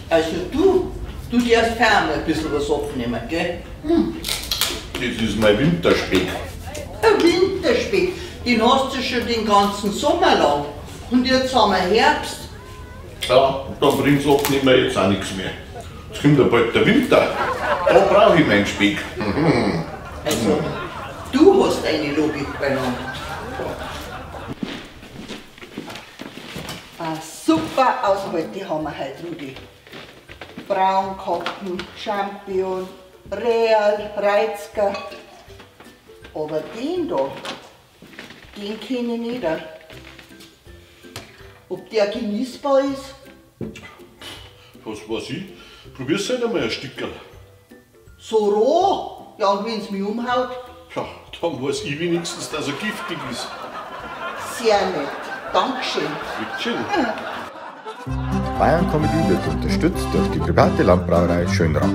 Also du darfst fern ein bisschen was abnehmen, gell? Das ist mein Winterspeck. Ein Winterspeck, den hast du schon den ganzen Sommer lang. Und jetzt haben wir Herbst. Ja, dann bringt's abnehmen jetzt auch nichts mehr. Jetzt kommt ja bald der Winter. Da brauche ich meinen Speck. Also, du hast eine Logik beieinander. Eine super Ausbeute haben wir heute, Rudi. Braunkoppen, Champion, Real, Reizker. Aber den da, den kenne ich nicht. Ob der genießbar ist? Was weiß ich? Probier's halt einmal ein Stückerl. So roh? Ja, und wenn's mich umhaut? Ja, dann weiß ich wenigstens, dass er giftig ist. Sehr nett. Dankeschön. Bitteschön. Bayern Comedy wird unterstützt durch die private Landbrauerei Schönrath.